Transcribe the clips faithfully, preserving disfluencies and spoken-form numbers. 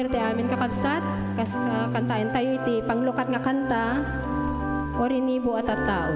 Ti amin kakabsat, kas, ah, kantaentayo iti panglukat nga kanta, O Rinibo a Tattao.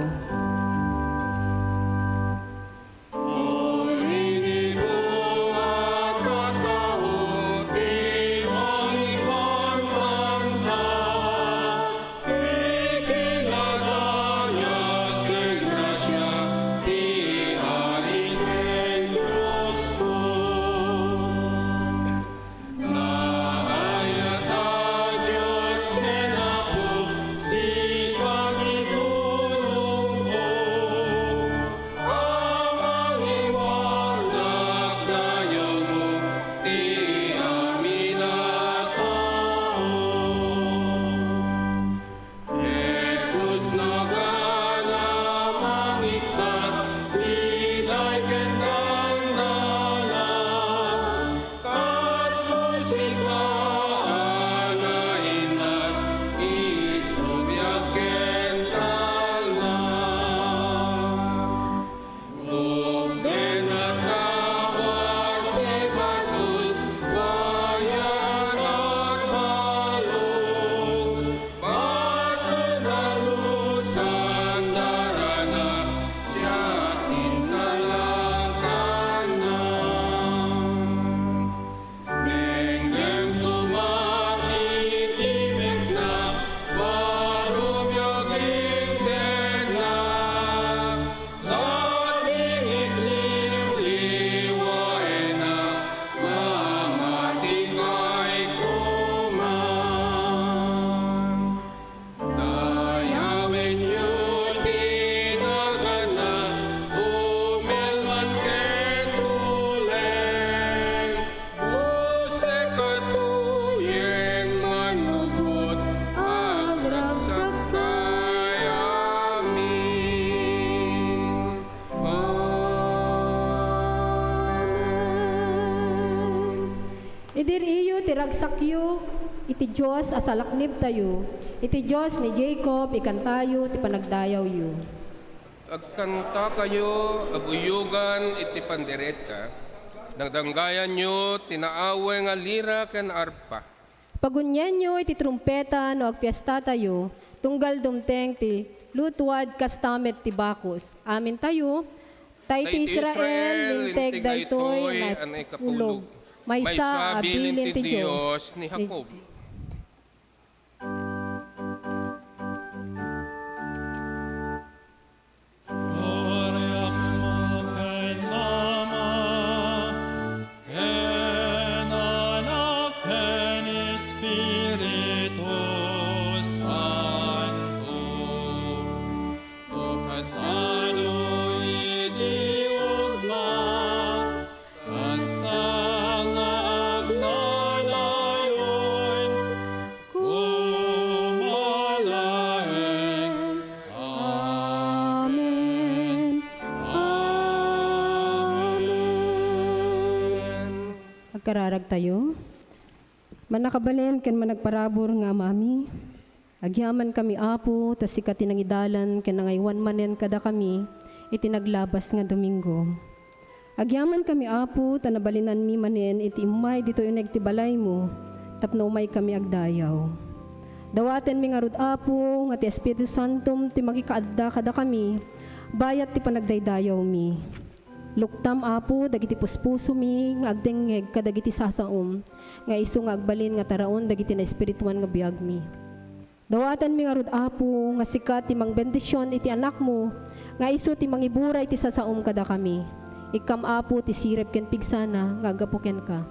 Idi ir-iyo ti ragsakyo iti Dios a salaknibtayo, iti Dios ni Jacob, ikantayo ti panagdayawyo. Agkantakayo a buyogan iti pandereta, dangdanggayanyo ti naawe nga lira ken arpa. Pagunienyo iti trumpeta no agfiestatayo, tunggal dumteng ti lutuad kasta met ti bakos. Amintayo, ta iti Israel, linteg daytoy a naipulog, maysa a bilin ti Dios ni Jacob. Gloriam ken Ama, ken Anak, ken Espiritu Santo. O kasano iti ugma, kasta nga agnanayon, kumalaeng. Amen. Amen. Agkararagtayo. Mannakabalin ken mannagparabur nga Amami, agyamankami, Apo, ta sika ti nangidalan ken nangaywan manen kadakami iti naglabas nga Domingo. Agyamankami, Apo, ta nabalinanmi manen iti immay ditoy uneg ti balaymo tapno umaykami agdayaw. Dawatenmi ngarud, Apo, nga ti Espiritu Santom ti makikaadda kadakami bayat ti panagdaydayawmi. Luktam, Apo, dagiti puspusomi nga agdengngeg kadagiti sasaom nga isu nga agbalin nga taraon dagiti naespirituan nga biagmi. Dawatenmi ngarud, Apo, nga sika ti mangbendision iti Anakmo nga isu ti mangibura iti sasaom kadakami. Ikkam, Apo, ti sirib ken pigsana nga aggapu kenka.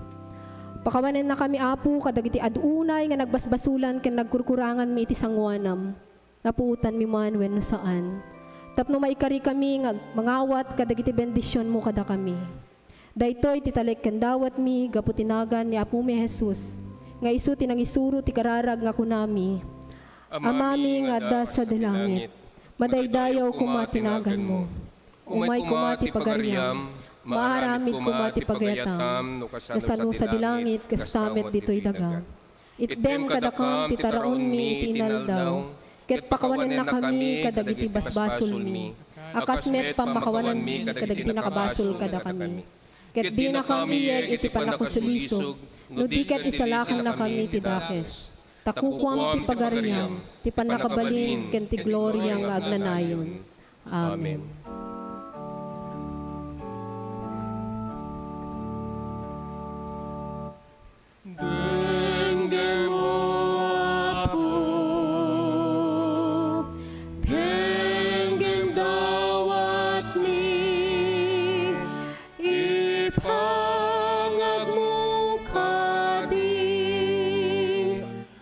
Pakawanennakami, Apo, kadagiti ad-unay nga nagbasbasolan ken nagkurkuranganmi iti sangoanam. Napuotanmi man wenno saan, tapno maikarikami nga mangawat kadagiti bendisionmo kadakami. Daytoy ti talek ken dawatmi gapu ti nagan ni Apomi a Jesus, nga isu ti nangisuro ti kararag nga kunami, Amami nga adda sadi langit, madaydayaw koma ti naganmo. Umay koma ti pagariam, maaramid koma ti pagayatam, no kasano sadi langit, kasta met ditoy daga. Itdem kadakam ti taraonmi iti inaldaw, ket pakawanennakami kadagiti basbasolmi, a kas met pammakawananmi kadagiti nakabasol kadakami. Ket dinakam iyeg iti pannakasulisog, no di ket isalakannakami ti dakes. Ta kukuam ti pagarian, ti pannakabalin, ken ti gloria nga agnanayon. Amen. Denggem, O Apo, denggem dawatmi, ipangagmo kadi,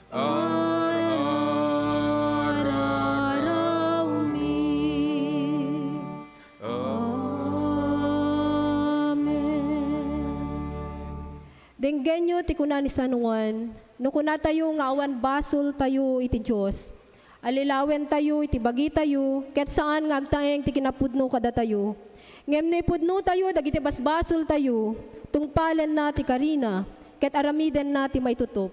ar-arawmi. Amen. Denggenyo ti kuna ni San Juan, no kunatayo nga awan basoltayo iti Dios, allilawentayo iti bagitayo, ket saan nga agtaeng ti kinapudno kadatayo. Ngem no ipudnotayo dagiti basbasoltayo, tungpalenna ti karina, ket aramidenna ti maitutop.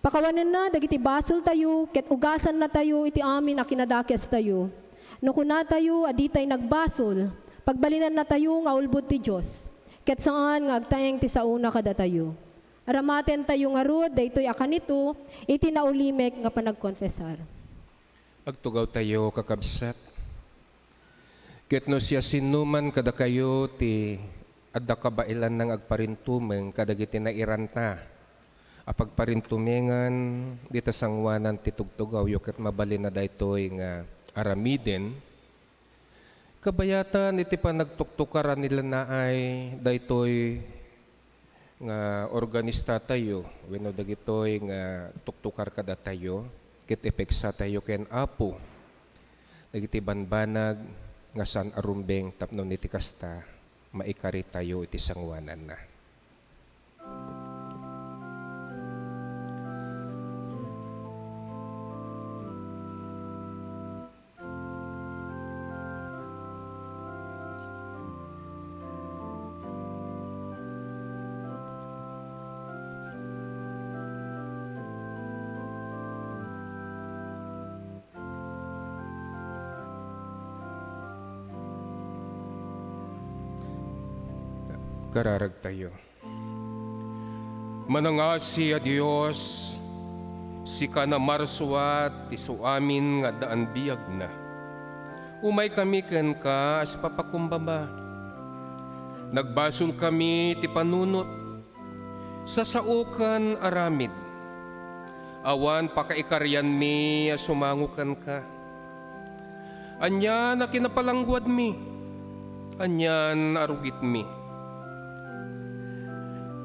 Pakawanenna dagiti basoltayo ket ugasannatayo iti amin a kinadakestayo. No kunatayo a ditay nagbasol, pagbalinennatayo nga ulbod ti Dios, ket saan nga agtaeng ti saona kadatayo. Aramatentayo ngarud daytoy a kanito iti naulimek nga panagkonfesar. Agtugawtayo, kakabsat. Ket no siasinoman kadakayo ti adda kabaelanna nga agparintumeng kadagiti nairanta a pagparintumengan dita sangoanan ti tugtugawyo ket mabalinna daytoy nga aramiden, kabayatan iti panagtuktukar a nilanaay daytoy nga organistatayo wenno dagitoy nga tuktukar kadatayo, ket ipeksatayo ken Apo dagiti banbanag nga saan a rumbeng tapno iti kasta, maikaritayo iti sangoananna. Kararagtayo. Manangasi a Dios, sika namarsua ti suamin nga addaan biagna. Umaykami kenka a sipapakumbaba. Nagbasolkami ti panunot, sasaokan aramid. Awan pakaikarianmi a sumango kenka. Anian a kinapalangguadmi? Anian a rugitmi?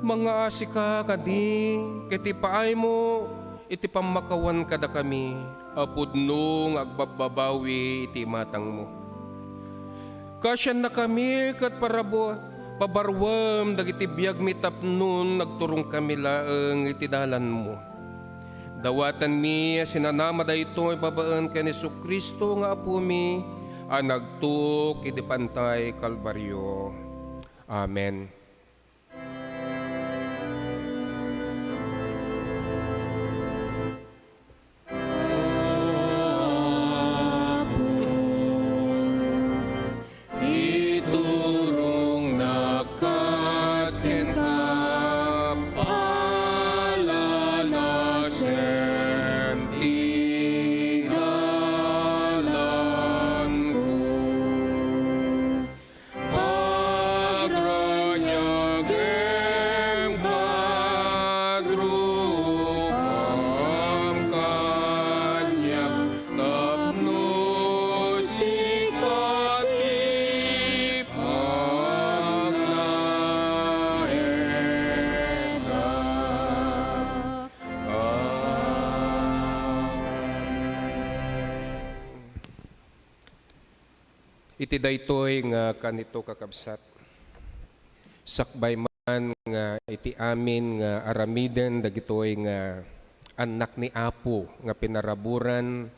Mangaasika kadi ket ipaaymo iti pammakawan kadakami a pudno nga agbabbabawi iti imatangmo. Kasiannakami ket parabo-, pabaruem dagiti biagmi tapno agturongkami laeng iti dalanmo. Dawatenmi a sinanama daytoy babaen ken Jesu-Cristo nga Apomi a nagtuok iti pantay Kalbario. Amen. Iturongnak kenka, palanasen ti dalanko. Agraniagem ket rupam kaniak tapno sika ti pagnaedda. Amen. Iti daytoy nga kanito, kakabsat, sakbay man nga iti amin nga aramiden dagitoy nga annak ni Apo nga pinaraburan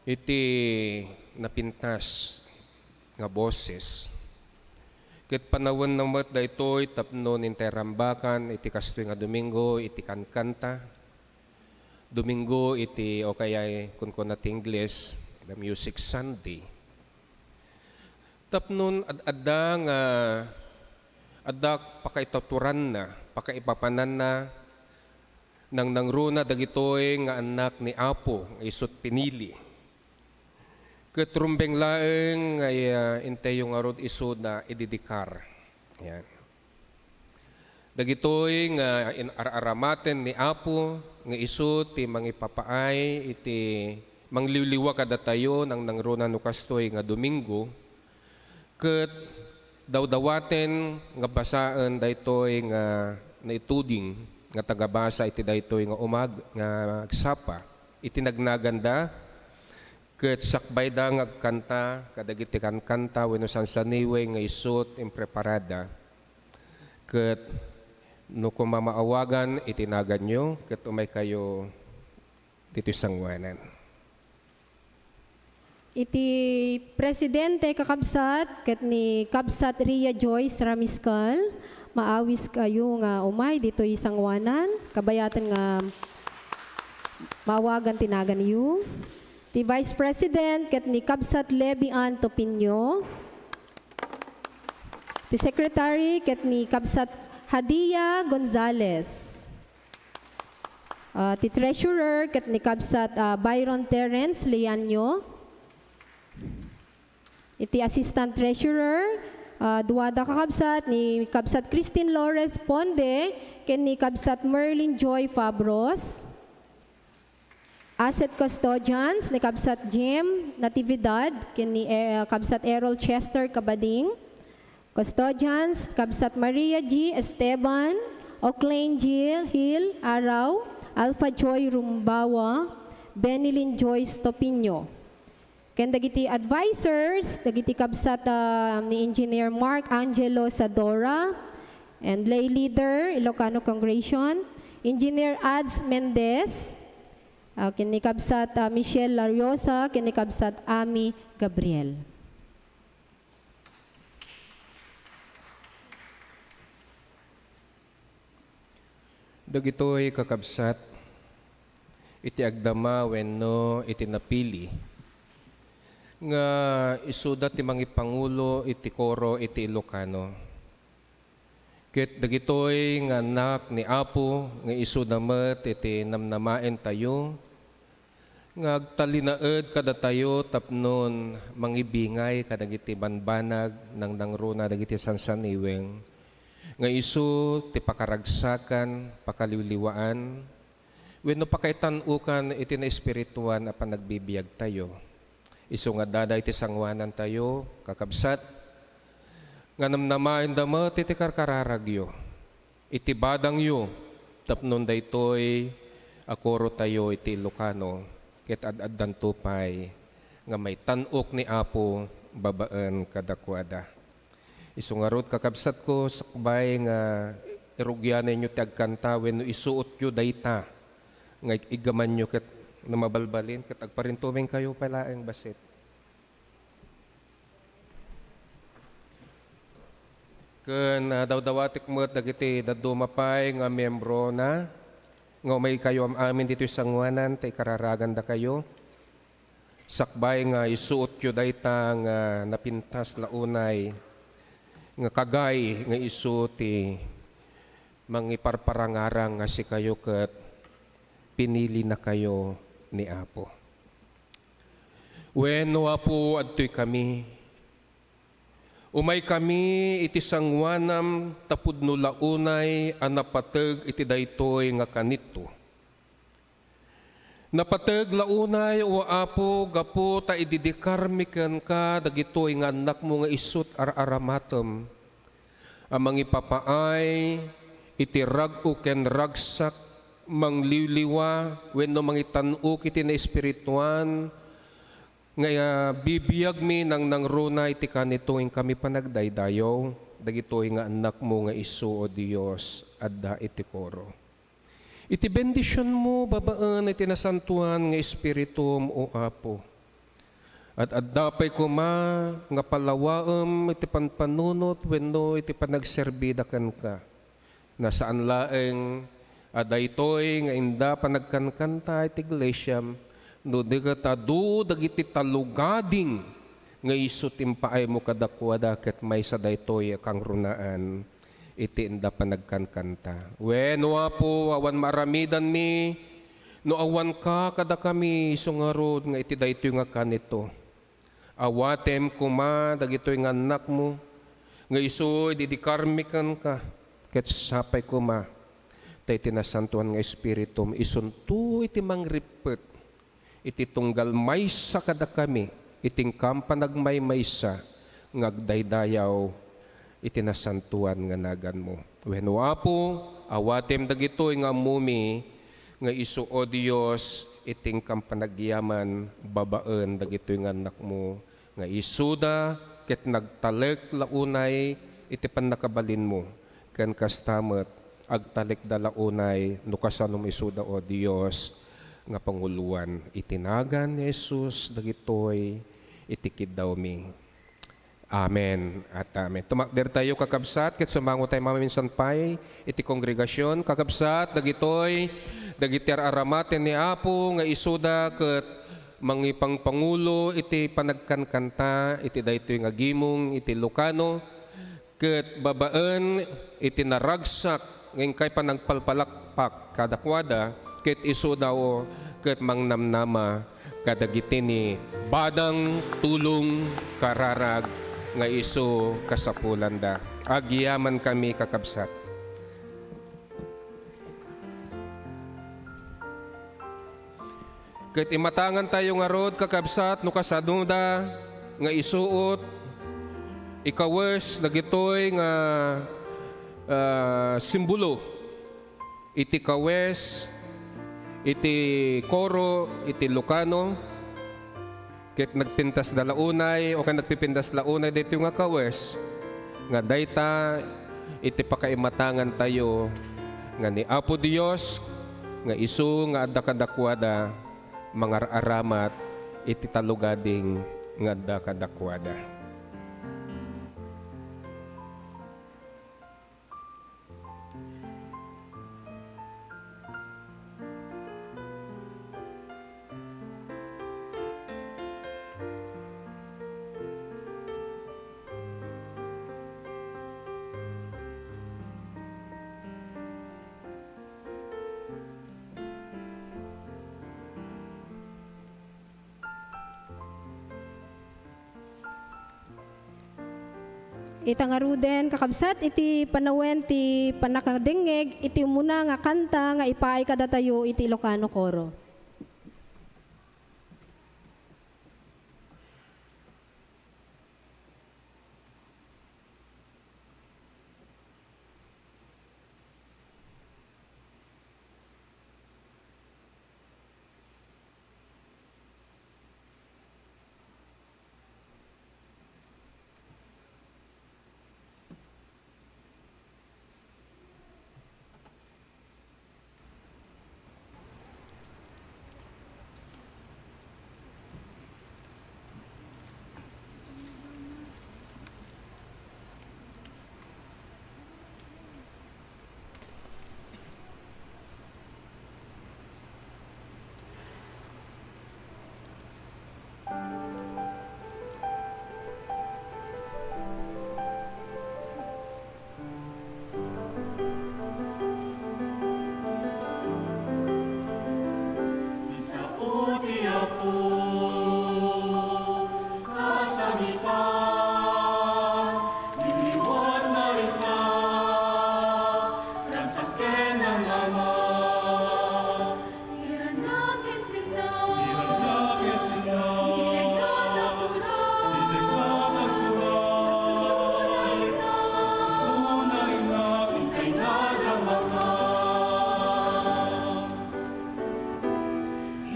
iti napintas nga boses. Ket panawenna met daytoy tapno intay rambakan iti kastoy nga Domingo iti kankanta. Domingo iti, o kayat kunkunana ti Ingles, the Music Sunday. Tapno ad-adda nga adda pakaituturanna, pakaipapananna, nangnangruna dagitoy nga annak ni Apo nga isut pinili. Ket rumbeng laeng nga, ah, intayo ngarud isuda ididikar. Yan. Dagitoy nga in-, ar-aramaten ni Apo nga isu ti mangipapaay iti mangliwliwa kadatayo nangnangruna no kastoy nga Domingo, ket dawdawaten nga basaen daytoy nga naituding nga tagabasa iti daytoy nga umag-, nga agsapa iti nagnaganda, ket sakbayda nga agkanta kadagiti kankanta wenno sansaniweng nga isu ti impreparada. Ket no koma maawagan iti naganyo, ket umaykayo ditoy sangoanan. Iti presidente, kakabsat, ket ni Kabsat Ria Joyce Ramiscal, maawis kayo nga umay ditoy sangoanan, kabayaten nga maawagan ti naganyo. Ti Vice President ket ni Kabsat Levi Ann Topinio. Ti Secretary ket ni Kabsat Hadia Gonzales. Ah, ti Treasurer ket ni Kabsat, ah, Byron Terence Leanio. Iti Assistant Treasurer, ah, duada kakabsat ni Kabsat Christine Lores Ponde ken ni Kabsat Merlin Joy Fabros. Asset custodians ni Kabsat Jim Natividad ken ni, eh, Kabsat Errol Chester Kabading. Custodians, Kabsat Maria G Esteban, Oclain G Hill Araw, Alpha Joy Rumbawa, Benilyn Joyce Topinio. Ken dagiti advisors, dagiti kabsat, ah, ni Engineer Mark Angelo Sadora, and lay leader, Ilocano Congregation, Engineer Ads Mendez, ah, ken ni Kabsat, ah, Michelle Lariosa, ken ni Kabsat Ami Gabriel. Dagitoy, kakabsat, iti agdama wenno iti napili nga isuda ti mangipangulo iti koro iti Ilocano. Ket dagitoy nga annak ni Apo nga isuda met iti namnamaentayo nga agtalinaed kadatayo tapnon mangibingay kadagiti banbanag nangnangruna dagiti sansaniweng nga isu ti pakaragsakan, pakaliwliwaan, wenno pakaitan-okan iti naespirituan a panagbibiagtayo. Isu nga adda daytoy sangoanantayo, kakabsat, nga namnamaenda met iti karkararagyo, iti badangyo, tapnon daytoy a korotayo iti Ilocano, ket ad-addanto pay nga maitan-ok ni Apo babaen kadakuada. Isu ngarud, kakabsatko, sakbay nga irugianenyo ti agkanta wenno isuotyo dayta nga ig-, iggamanyo ket no mabalbalin ket agparintumengkayo pay laeng bassit. Ken, ah, dawdawatek met dagiti dadduma pay nga miembrona nga umaykayo am-amin ditoy sangoanan ta ikararagandakayo. Sakbay nga isuotyo dayta nga napintas la unay nga kagay nga isu ti mangiparparangarang nga sikayo ket pinilinakayo ni Apo. Wen, O Apo, adtoy kami. Umay kami iti sangoanam tapudno la unay a napateg iti daytoy nga kanito. Napateg la unay, O Apo, gapu ta ididikarmi kenka dagitoy nga annakmo nga isut' ar-aramatem a mangipapaay iti rag-o ken ragsak, mangliwliwa wenno mangitan-ok iti naespirituan nga, ah, bibiagmi nangnangruna iti kanito inkami panagdaydayaw dagitoy nga annakmo nga isu, O Dios, adda iti koro. Iti bendisionmo babaen iti nasantoan nga Espiritum, O Apo. Ad-adda pay koma nga palawaem iti panpanunot wenno iti panagserbida kenka. Na saan laeng a daytoy nga inda panagkankanta iti iglesiam, no di ket adu dagiti tallow-gading nga isu ti impaaymo kadakuada ket maysa daytoy a kangrunaan. iti inda panagkankanta. Wen, O Apo, awan maaramidanmi no awanka kadakami, isu ngarud nga iti daytoy nga kanito. Awatem koma dagitoy nga annakmo nga isu idi dikarmi kenka, ket sapay koma ta iti Nasantoan nga Espiritum isunto iti mangrippet iti tunggal maysa kadakami iti inka panagmaymaysa nga agdaydayaw iti nasantoan nga naganmo. Wenno, Apo, awatem dagitoy nga ammomi nga isu, O Dios, iti inka panagyaman babaen dagitoy nga annakmo nga isuda ket nagtalek la unay iti pannakabalinmo, ken kasta met agtalekda la unay no kasanom isuda, O Dios, nga panguloan. Iti nagan ni Jesus dagitoy iti kiddawmi. Amen at amen. Tumakdertayo, kakabsat, ket sumangotayo maminsan pay iti kongregasyon. Kakabsat, dagitoy dagiti ar-aramaten ni Apo nga isuda ket mangipangpangulo iti panagkankanta iti daytoy nga gimong iti Ilocano. Ket babaen iti naragsak nga inkay panagpalpalakpak kadakuada, ket isuda ket mangnamnama kadagiti ni Badang Tulong Kararag nga isu kasapulanda. Agyamankami, kakabsat. Ket imatangantayo ngarud, kakabsat, no kasanoda nga isuot, ikawes dagitoy nga, ah, simbolo iti kawes, iti koro, iti Ilocano. Ket nagpintasda la unay, o ken nagpipintas la unay daytoy nga kawes, nga dayta iti pakaimatangantayo nga ni Apo Dios nga isu nga adda kadakuada mangar-aramat iti tallogading nga adda kadakuada. Ita ngaruden, kakabsat, iti panawen ti pannakadengngeg iti umuna nga kanta nga ipaay kadatayo iti Ilocano Coro. Ti sao ti Apo, kasamitan, niliwat marikna, ragsak ken namnama. Iragna ken sina. Iragna ken sina. Nilekda nagturay. Nilekda nagturay. Kastoy nga innak. Kastoy nga innak. Sika nga agrammakam.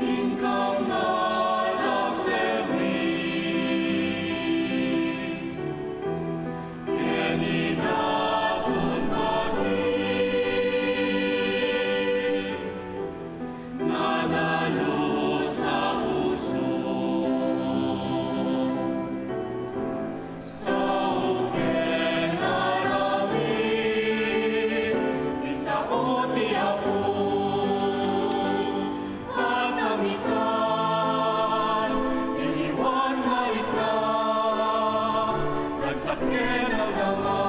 Inkam nga nagserbi. Ken ni daton pati nadalus a puso, sao ken aramid ti sao ti Apo. Kasamitan, niliwat marikna, ragsak ken namnama.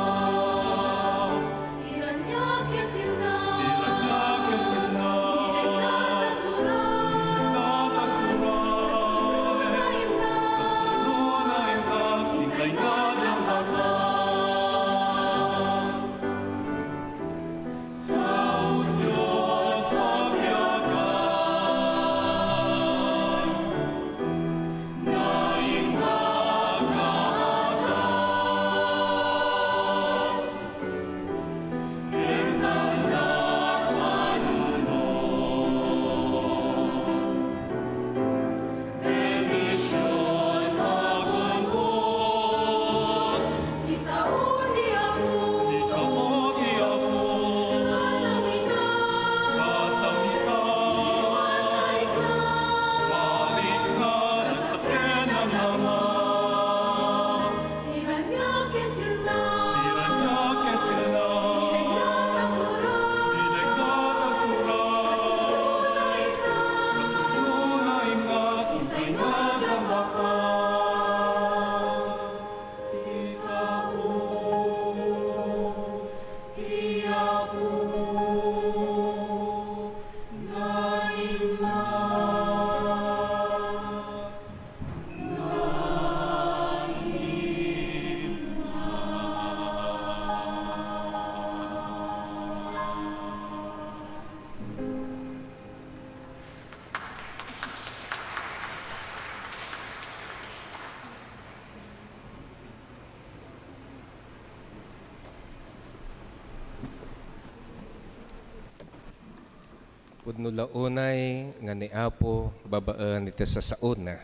Pudno la unay nga ni Apo babaen iti sasaona.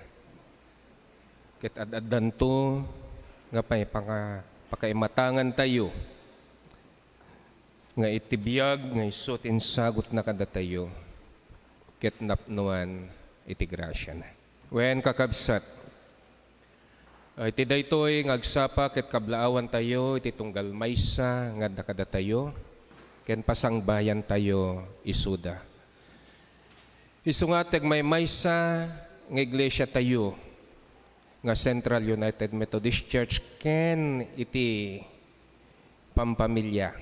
Ket ad-addanto nga pay panga-, pakaimatangantayo nga iti biag nga isu ti insagutna kadatayo ket napnoan iti grasiana. Wen, kakabsat, iti daytoy nga agsapa ket kablaawantayo iti tunggal maysa nga adda kadatayo ken pasangbayantayo isuda. Isu nga ti agmaymaysa nga iglesiatayo nga Central United Methodist Church ken iti pampamilia.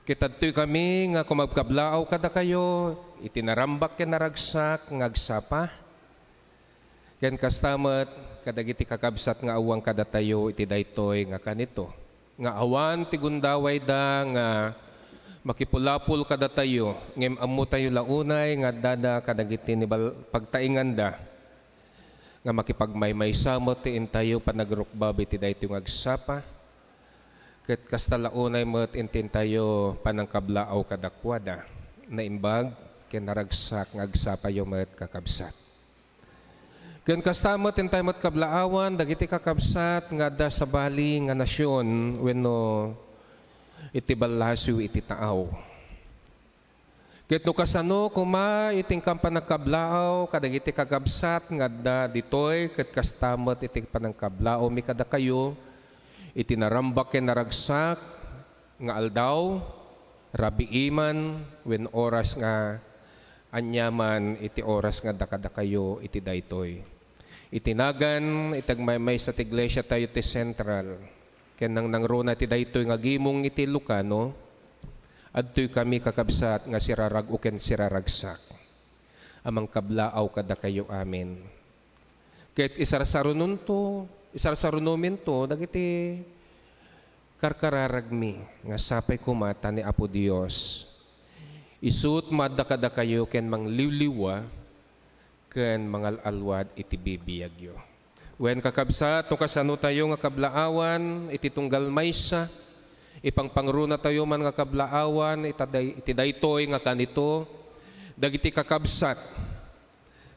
Ket adtoy kami nga kumabkablaaw kadakayo iti narambak ken naragsak nga agsapa. Ken kasta met kadagiti kakabsat nga awan kadatayo iti daytoy nga kanito, nga awan ti gundawayda nga makipulapol kadatayo, ngem ammotayo la unay nga addada kadagiti nibal-, pagtainganda nga makipagmaymaysa met ti intayo panagrukbab iti daytoy nga agsapa, ket kasta la unay met intintayo panangkablaaw kadakuada, naimbag ken naragsak nga agsapayo met, kakabsat. Ken kasta met, intay met kablaawan dagiti kakabsat nga adda sabali nga nasion wenno iti ballasiw iti taaw. Ket no kasano koma iti inkan panangkablaaw kadagiti kakabsat nga adda ditoy, ket kasta met iti panangkablaawmi kadakayo iti narambak ken naragsak nga aldaw, rabii man, wen oras nga aniaman iti oras nga adda kadakayo iti daytoy. Iti nagan iti agmaymaysa ti iglesiatayo ti Central, ken nangnangruna iti daytoy nga gimong iti Ilocano, adtoy kami, kakabsat, nga sirarag-o ken siraragsak a mangkablaaw kadakayo amin. Ket isarsarunonto, isarsarunominto dagiti karkararagmi nga sapay koma ta ni Apo Dios isut' maadda kadakayo ken mangliwliwa ken mangal-alwad iti bibiagyo. Wen, kakabsat, no kasanotayo nga kablaawan iti tunggal maysa, ipangpangrunatayo man nga kablaawan ita day-, iti daytoy nga kanito, dagiti kakabsat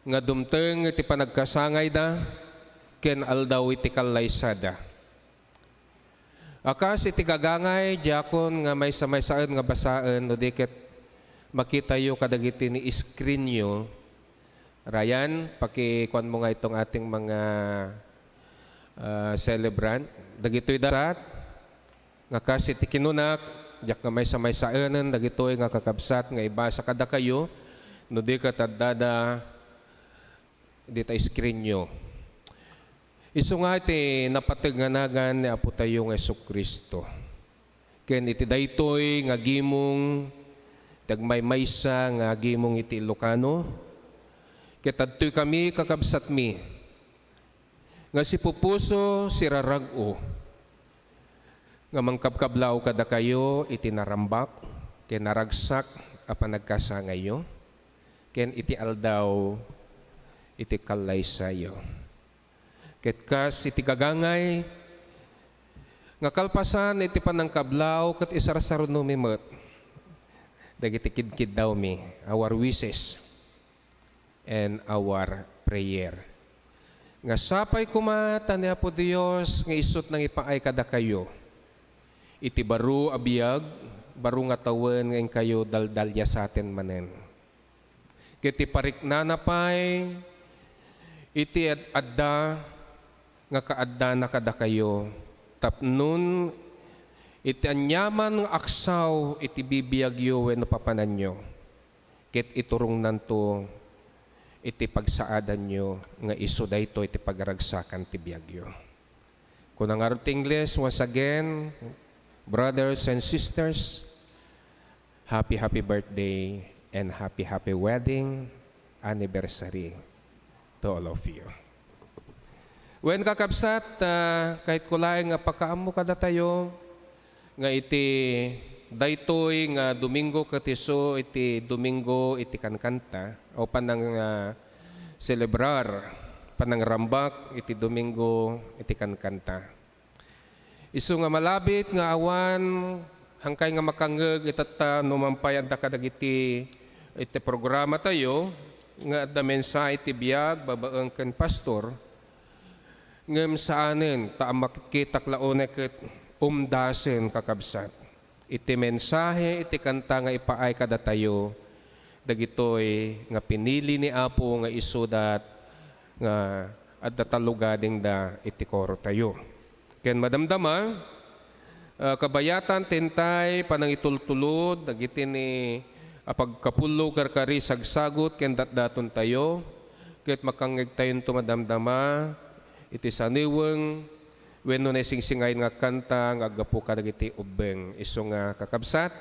nga dumteng iti panagkasangayda ken aldaw iti kallaysada. A kas iti gagangay, diakon, nga maysa-maysaen nga basaen no di ket makitayo kadagiti ni screenyo. Ryan, pakikuanmo nga itong ating mga, ah, celebrant. Dagitoy dasat nga kas iti kinunak, diak nga maysa-maysaenen dagitoy nga kakabsat nga ibasa kadakayo no di ket addada dita screenyo. Isu nga iti napateg nga nagan ni Apotayo nga Jesu-Cristo. Ken iti daytoy nga gimong, ti agmaymaysa nga gimong iti Ilocano, ket adtoy kami, kakabsatmi, nga sipupuso, sirarag-o, nga mangkabkablaaw kadakayo iti narambak ken naragsak a panagkasangayyo, ken iti aldaw iti kallaysayo. Ket kas iti gagangay nga kalpasan iti panangkablaaw ket isarsarunomi met dagiti kidkiddawmi, our wishes and our prayer. Nga sapay koma ta ni Apo Dios nga isut' nangipaay kadakayo iti baro a biag, baro nga tawen nga inkayo daldaliasaten manen. Ket ti pariknana pay iti ad-, adda nga kaaddana kadakayo, tapnon iti aniaman nga aksaw iti bibiagyo wenno papananyo, ket iturongnanto iti pagsaadanyo nga isu daytoy ti pagragsakan ti biagyo. Kuna ngarud ti Ingles, once again, brothers and sisters, happy, happy birthday and happy, happy wedding anniversary to all of you. Wen, kakabsat, ah, kayatko laeng nga pakaammo kadatayo nga iti daytoy nga Domingo ket isu iti Domingo iti kankanta, o panang, ah, selebrar, panangrambak iti Domingo iti kankanta. Isu nga malabit nga awan hankay nga makangngeg itatta no man pay adda kadagiti, iti programa tayo nga adda mensahe ti biag babaen ken pastor, ngem saanen ta makitkitak la unay ket umdasen, kakabsat. Iti mensahe iti kanta nga ipaay kadatayo, dagitoy nga pinili ni Apo nga isudat nga adda tallogadingda iti koro tayo. Ken madamdama, ah, kabayatan ti intay panangitultulod dagiti ni a pagkapullo, karkari, sagsagut ken datdaton tayo, ket makangngegtayonto madamdama iti saniweng wenno naisingsingayat nga kanta nga aggapu kadagiti ubbeng. Isu nga, kakabsat,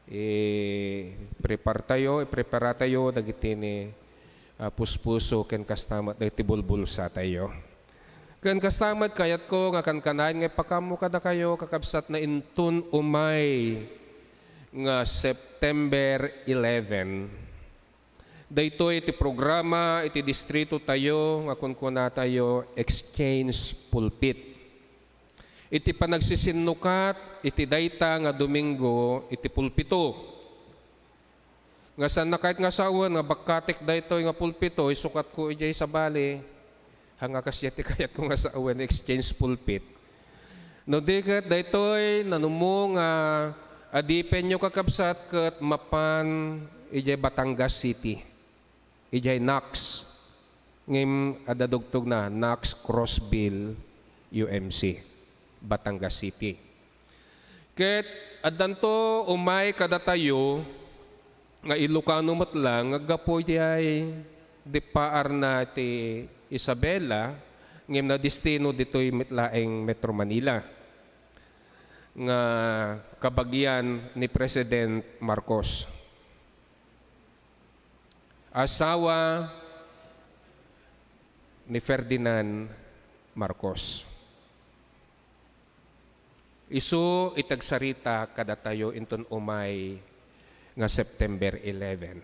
i-prepare tayo, iprepara tayo dagiti ni, ah, puspuso ken kasta met dagiti bulbulsa tayo. Ken kasta met kayatko nga kankanayon nga ipakammo kadakayo, kakabsat, nga inton umay nga September eleven, daytoy iti programa iti distrito tayo nga kunkunatayo Exchange Pulpit. Iti panagsisinnukat iti dayta nga Domingo iti pulpito. Nga saanna kayat nga sawen nga bakkatek daytoy nga pulpito, isukatko idiay sabali. Haan nga kasdiay ti kayatko nga sawen, exchange pulpit. No di ket daytoy nanummo nga adipenyo, kakabsat, ket mapan idiay Batangas City, idiay Knox. Ngem adda dugtogna, Knox Crossville U M C, Batangas City. Ket addanto umay kadatayo nga Ilocano met la nga aggapu idiay dippaarna ti Isabela, ngem nadistino ditoy met laeng Metro Manila nga kabagian ni President Marcos. Asawa ni Ferdinand Marcos. Isu iti agsarita kadatayo inton umay nga September eleven.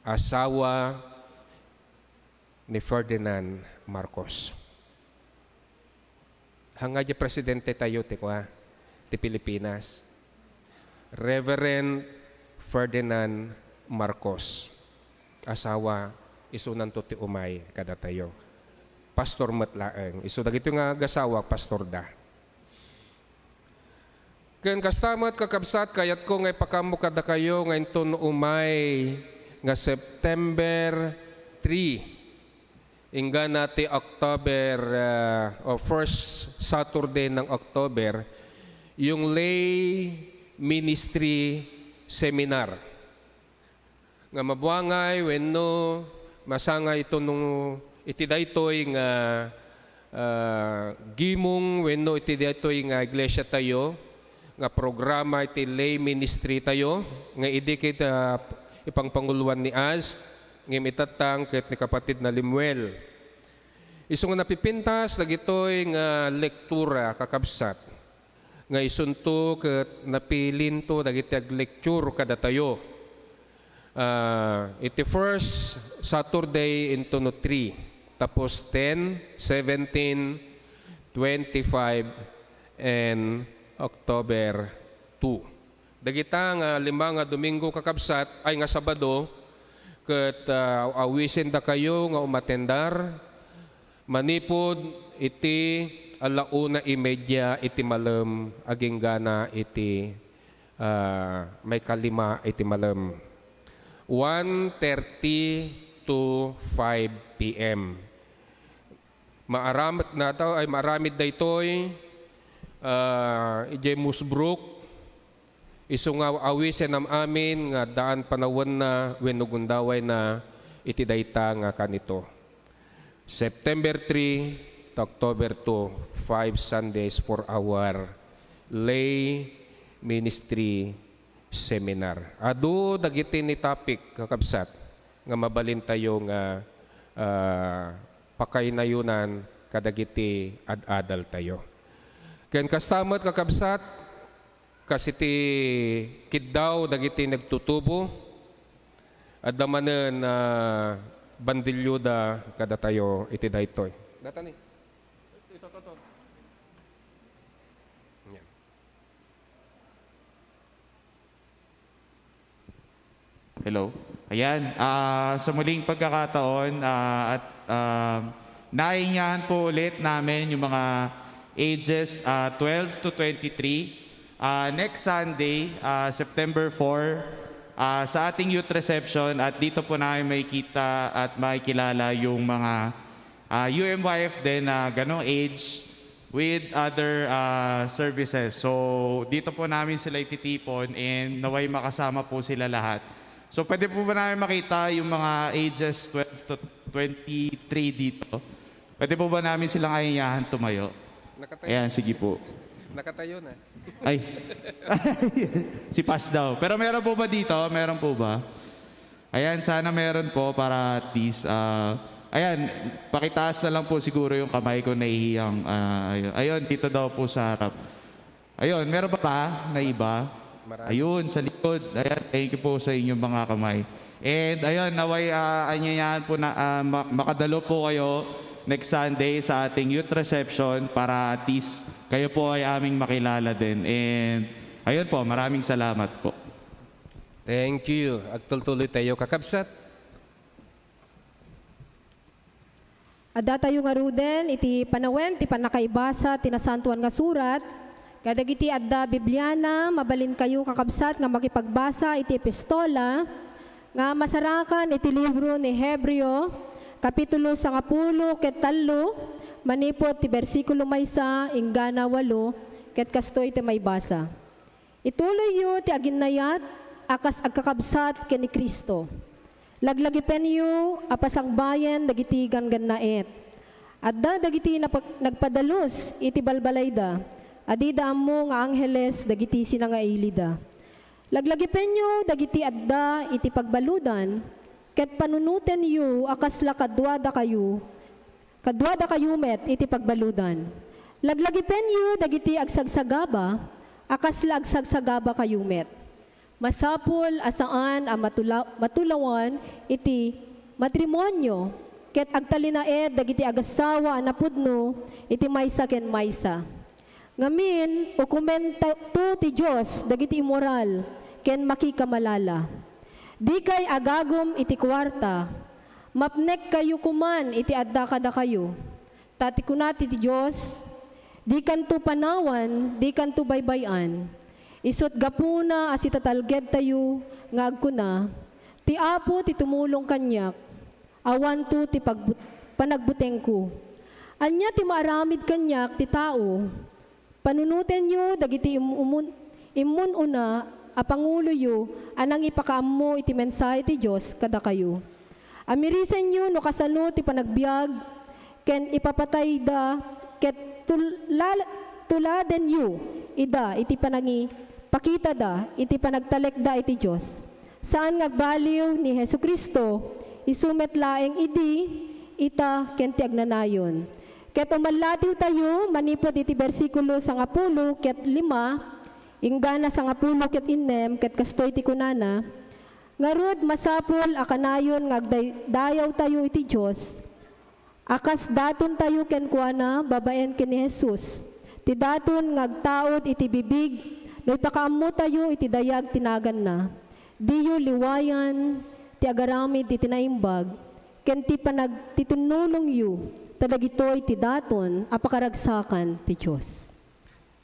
Asawa ni Ferdinand Marcos. Haan nga diay presidente tayo ti kua, ti Pilipinas. Reverend Ferdinand Marcos. Asawa, isunanto ti umay kadatayo. Pastor met laeng. Isu dagitoy nga agasawa, pastorda. Ken kasta met, kakabsat, kayatko nga ipakammo kadakayo nga inton umay nga September three, inggana ti October, ah, o first Saturday ng October, yung lay ministry seminar. Nga mabuangay wenno masangay ito no iti daytoy nga, ah, gimong wenno iti daytoy nga iglesia tayo nga programa iti lay ministry tayo nga idi ket, ah, ipangpanguloan ni Ast ngem itattang ket ni kapatid na Lemuel. Isu nga napipintas dagitoy nga lektura, kakabsat, nga isunto ket napilinto dagiti aglecture kadatayo. Ah, iti first Saturday intono three, tapos ten, seventeen, twenty-five, and October two. Dagita nga lima nga Domingo, kakabsat, ay nga Sabado, ket, ah, awisendakayo nga umatendar manipud iti ala una y media iti malem agingga na iti, ah, maikalima iti malem. One thirty to five P M. Maaramid nataw, ay, maaramid daytoy, ah, idiay Moose Brook. Isu nga awisen am-amin nga addaan panawenna wenno gundawayna iti dayta nga kanito. September three to October two, five Sundays for our lay ministry seminar. Adu dagiti ni topic, kakabsat, nga mabalintayo nga, ah, pakainayonan kadagiti ad-adaltayo. Ken kasta met, kakabsat, kas iti kiddaw dagiti nagtutubo, adda manen, ah, bandilyoda kadatayo iti daytoy. Datani. Ito, to, to. Yan. Hello? Ayan, ah, sa muling pagkakataon, ah, at, ah, nainyahan po ulit namin yung mga ages, ah, twelve to twenty-three. Ah, next Sunday, ah, September four, ah, sa ating youth reception, at dito po namin makikita at makikilala yung mga, ah, U M Y F din na ganong age with other, ah, services. So, dito po namin sila ititipon and naway makasama po sila lahat. So, pwede po ba namin makita yung mga ages twelve to twenty-three dito? Pwede po ba namin silang anyayahan tumayo? Nakatayo. Ayan, sige po. Nakatayo na. Ay. Si Pas daw. Pero meron po ba dito? Meron po ba? Ayan, sana meron po para at least, ah, ayan, pakitaas na lang po siguro yung kamay kung nahihiyang, ah, ayun. Ayun, dito daw po sa harap. Ayun, meron pa ba na iba? Marami. Ayun, sa likod. Ayan, thank you po sa inyong mga kamay. And ayun, naway, ah, anyayahan po na, ah, ma-, makadalo po kayo next Sunday sa ating youth reception para at least kayo po ay aming makilala din. And ayun po, maraming salamat po. Thank you. Agtultuloy tayo, kakabsat. Adda tayo ngaruden iti panawen ti pannakaibasa ti Nasantoan nga Surat. Kadagiti adda Bibliana, mabalinkayo, kakabsat, nga makipagbasa iti epistola nga masarakan iti libro ni Hebreo, kapitulo sangapulo ket tallo, manipud ti bersikulo maysa inggana walo, ket kastoy ti maibasa. Ituloyyo ti aginnayat a kas agkakabsat ken ni Cristo. Laglagipenyo a pasangbayen dagiti ganggannaet. Adda dagiti napak-, nagpadalus iti balbalayda, a dida ammo nga angheles dagiti sinangailida. Laglagipenyo dagiti adda iti pagbaludan, ket panunotenyo a kasla kaduadakayo Kaduadakayo met iti pagbaludan. Laglagipenyo dagiti agsagsagaba a kasla agsagsagabakayo met. Masapul a saan a matula-, matulawan iti matrimonio ket agtalinaed dagiti agassawa a napudno iti maysa ken maysa. Ngamin, ukomen ta-, to ti Dios dagiti immoral ken makikamalala. Dikay agagum iti kuarta, mapnekkayo koman iti adda kadakayo. Ta ti kuna ti Dios, dikanto panawan, dikanto baybay-an. Isut' gapuna a sitatalgedtayo nga agkuna, "Ti Apo ti tumulong kaniak, awanto ti pagbut-, panagbutengko." Ania ti maaramid kaniak ti tao? Panunotenyo dagiti im-, umun-, immun-una a panguloyo a nangipakaammo iti mensahe ti Dios kadakayo. Amirisenyo no kasano ti panagbiag ken ipapatayda ket tul-, la-, tuladenyo ida iti panangipakitada iti panagtalekda iti Dios. Saan nga agbaliw ni Jesu-Cristo, isu met laeng idi, ita, ken ti agnanayon. Ket umallatiwtayo manipud iti bersikulo sangapulo ket lima, inggana sangapulo ket innem, ket kastoy ti kunana, "Ngarud, masapul a kanayon nga agdaydayawtayo iti Dios, a kas datontayo kenkuana babaen ken ni Jesus, ti daton nga agtaud iti bibig no ipakaammotayo iti dayag ti naganna. Diyo liwayan ti agaramid iti naimbag ken ti panagtitinnulongyo, ta dagitoy ti daton a pakaragsakan ti Dios."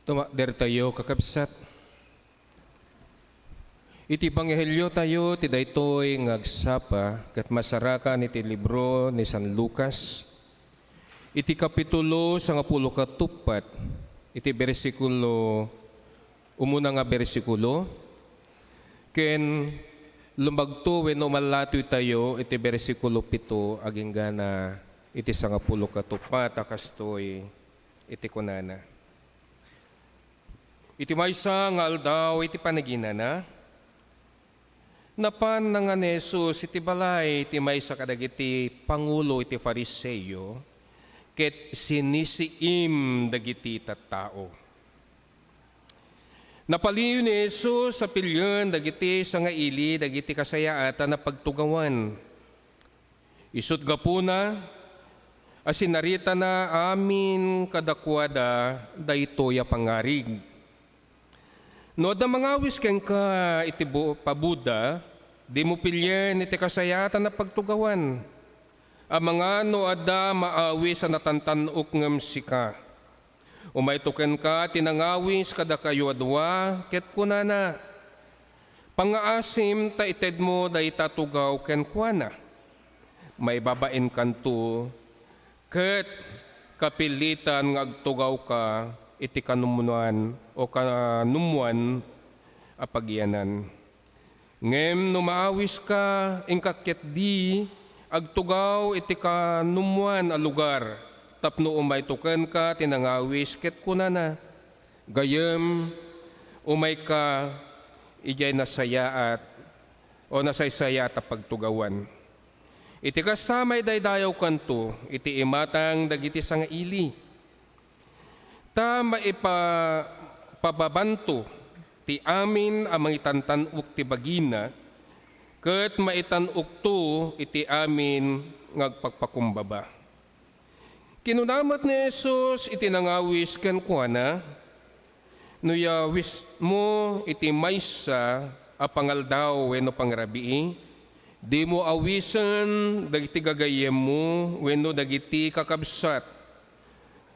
Tumakdertayo, kakabsat. Iti ebangheliotayo ti daytoy nga agsapa ket masarakan iti libro ni San Lucas, iti kapitulo sangapulo ket uppat, iti bersikulo, umuna nga bersikulo, ken lumagto wenno umallatoytayo iti bersikulo pito aginggana iti sangapulo ket uppat a kastoy iti kunana. Iti maysa nga aldaw iti panaginana, napan nangan ni Jesus iti balay ti maysa kadagiti pangulo iti Fariseo ket sinisiim dagiti tattao. Napaliiw ni Jesus a pilien dagiti sangaili dagiti kasayaatan a pagtugawan. Isut' gapuna a sinaritana amin kadakuada daytoy a pangarig. No adda mangawis kenka iti bu-, pabuda, Dimo pilien iti kasayaatan a pagtugawan. Amangan no adda maawis a natantan-ok ngem sika. Umayto kenka ti nangawis kadakayo a dua, ket kunana, "Pangngaasim ta itedmo dayta a tugaw kenkuana." Maibabainkanto, ket kapilitan nga agtugawka iti kanumnuan o kanummuan a pagyanan. Ngem no maawiska, inka ketdi agtugaw iti kanummuan a lugar tapno umayto kenka ti nangawis ket kunana, "Gayyem, umayka idiay nasayaat o nasaysayaat a pagtugawan." Iti kasta, maidaydayawkanto iti imatang dagiti sangaili. Ta maipa-, pababanto ti amin a mangitantan-ok ti bagina, ket maitan-okto iti amin nga agpakpakumbaba. Kinuna met ni Jesus iti nangawis kenkuana, "No yawismo iti maysa a pangaldaw wenno pangrabii, dimo awisen dagiti gagayyemmo wenno dagiti kakabsat,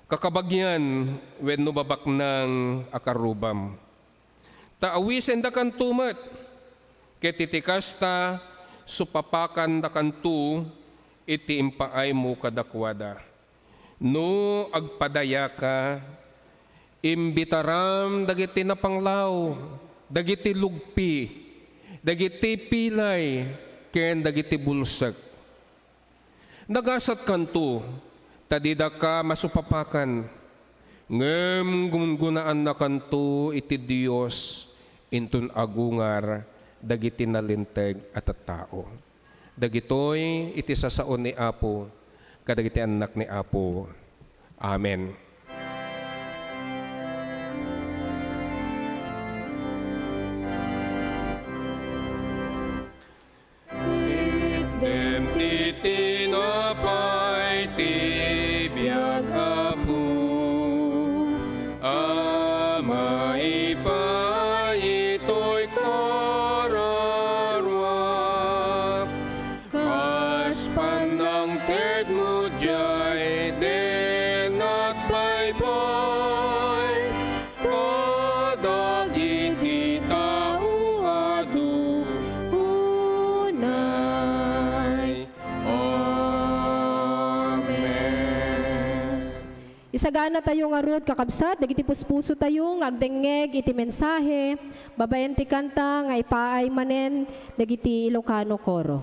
kakabagian wenno babaknang a karrubam. Ta awisendakanto met, ket iti kasta, supapakandakanto iti impaaymo kadakuada. No agpadayaka, imbitaram dagiti napanglaw, dagiti lugpi, dagiti pilay, ken dagiti bulsek. Nagasatkanto, ta didaka masupapakan, ngem gunggunaannakanto iti Dios inton agungar dagiti nalinteg a tattao." Dagitoy iti sasaon ni Apo kadagiti annak ni Apo. Amen. Itdem ti tinapay ti biag, Apo, a maipaay itoy kararuak. Kas pannangtedmo diay dinatbaybay kadagiti tao adu unay. Amen. Isaganatayo ngarud, kakabsat, dagiti puspusotayo nga agdengngeg iti mensahe babaen ti kanta nga ipaay manen dagiti Ilocano Coro.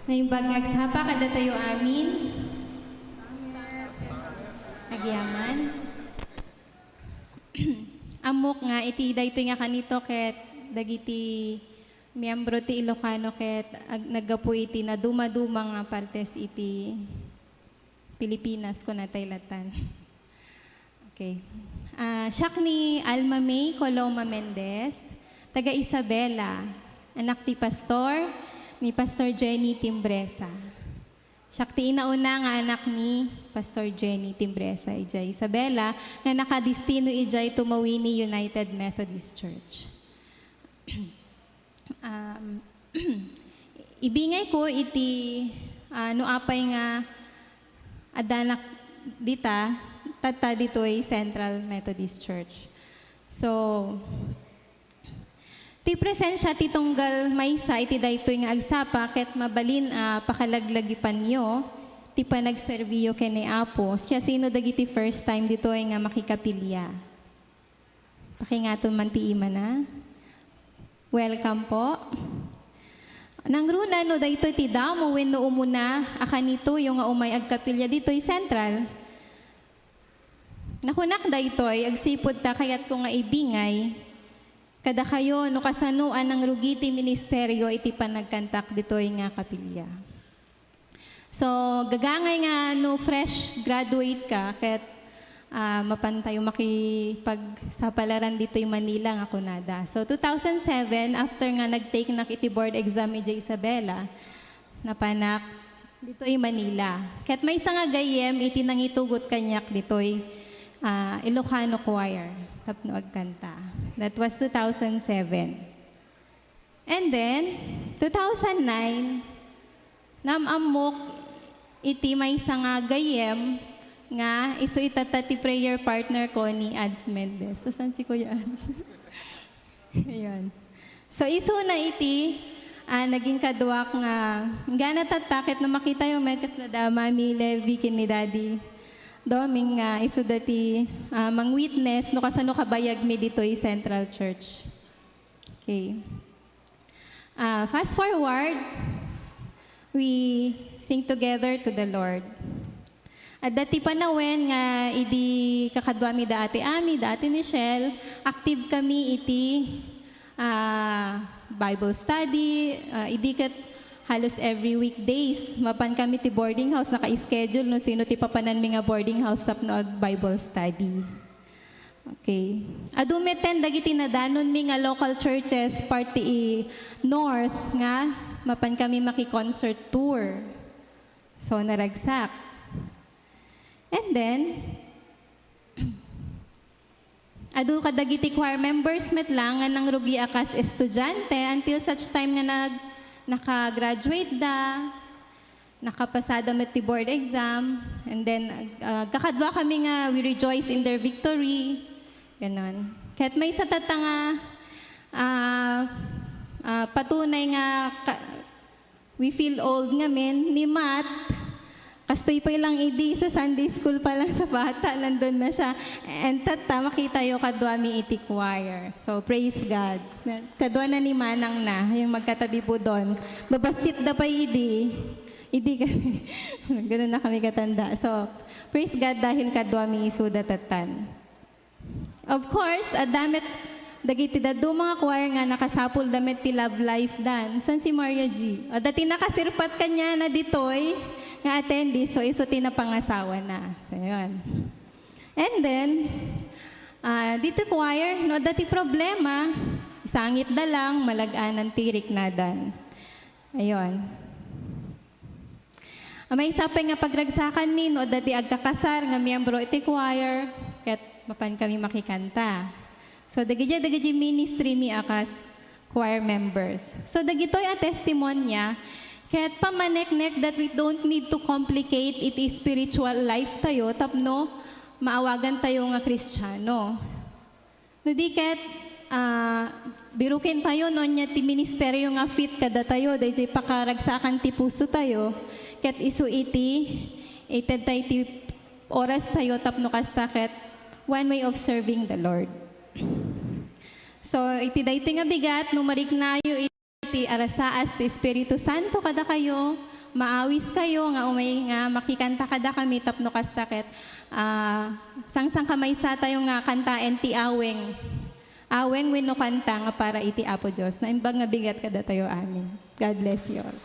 Naimbag nga agsapa kadatayo amin. Agyaman. Ammok nga iti daytoy nga kanito ket dagiti miyembro ti Ilocano ket ag-, naggapu iti nadumaduma nga partes iti Pilipinas, kunatay latan. Okay. Ah, siak ni Alma May Coloma Mendez, taga Isabela, anak ti pastor, ni Pastor Jenny Timbresa. Siak ti inauna nga anak ni Pastor Jenny Timbresa idiay Isabela nga nakadistino idiay Tumawini United Methodist Church. Um, ibingay ko iti, ah, no apay nga addanak dita, tatta ditoy Central Methodist Church. So, ti presensia ti tunggal maysa iti daytoy nga agsapa ket mabalin a pakalaglagipanyo ti panagserbiyo ken ni Apo. Siasino dagiti first time ditoy nga makikapilya? Pakingaton man ti imana. Welcome po. Nangruna no daytoy ti damo wenno umuna a kanitoyo nga umay agkapilya ditoy Central. Nakunak daytoy agsipud ta kayatko nga ibingay kadakayo no kasano a nangrugi ti ministerio iti panagkantak ditoy nga kapilya. So, gagangay nga no fresh graduate ka, ket, ah, mapan tayo makipagsapalaran ditoy Manila nga kunada. So, two thousand seven, after nga nag-take nak iti board exam idiay Isabela, napanak ditoy Manila. Ket maysa nga gayyem iti nangitugot kaniak ditoy, ah, Ilocano Choir tapno agkanta. That was two thousand seven. And then, two thousand nine, naam-ammok iti maysa nga gayyem nga isu itatta ti prayer partner ko ni Ads Mendez. Asan si Kuya Ads? Ayun. So, isuna iti, ah, naging kaduak nga, gana tatta, ket no makitayo met, kasla da Mami Levi ken ni Daddy Doming nga isuda ti, ah, mang-witness no kasano kabayagmi ditoy Central Church. Okay. Ah, fast forward, we sing together to the Lord. Adda ti panawen nga idi kakaduami da Ate Ami, da Ate Michelle, active kami iti, ah, Bible study, ah, idi ket halos every weekdays, mapan kami ti boarding house, naka-schedule no sino ti papananmi nga boarding house tapno ag-Bible study. Okay. Adu metten dagiti nadanonmi nga local churches, part ti North, nga mapan kami maki-concert tour. So, naragsak. And then, adu kadagiti choir members met lang nga nangrugi a kas estudiante until such time nga nag-, naka-graduate da. Nakapasada met ti board exam, and then, ah, kakadua kami nga we rejoice in their victory. Ganon. Ket maysa tatta nga, ah, ah, patunay nga ka-, we feel old ngamin, ni Matt, kastoy pay lang idi, sa Sunday school pa lang sa bata, nandun na siya. And tatta, makitayo kaduami iti choir. So, praise God. Kadua na ni Manang na, yung magkatabi po doon. Babassit da pay idi. Idi kami, ganun na kami katanda. So, praise God dahil kaduami isuda tattan. Of course, adda met dagiti dadduma nga choir nga nakasapulda met ti love life dan. San si Maria G? Adda ti nakasirpat kaniana ditoy nga attendee, so isu ti napangasawana. So, yun. And then, ah, ditoy choir, no adda ti problema, isangitda lang, malag-anan ti riknadan. Ayun. Maysa pay nga pagragsakanmi no adda ti agkakasar nga miyembro iti choir, ket mapan kami makikanta. So, dagiti, dagiti ministry mi a kas choir members. So, dagitoy a testimonya, ket pammaneknek that we don't need to complicate iti spiritual life tayo tapno maawagan tayo nga Kristiano. No di ket, ah, biruken tayo no ania ti ministerio nga fit kadatayo, dayjay pakaragsakan ti puso tayo, ket isu iti ited tayo ti oras tayo tapno kasta ket one way of serving the Lord. So, iti daytoy nga bigat, no mariknayo iti arasaas ti Espiritu Santo kadakayo, maawis kayo nga umay nga makikanta kadakami tapno kasta ket, ah, sangsangkamaysa tayo nga kantaen ti aweng. Aweng wenno kanta nga para iti Apo Dios. Naimbag nga bigat kadatayo amin. God bless you all.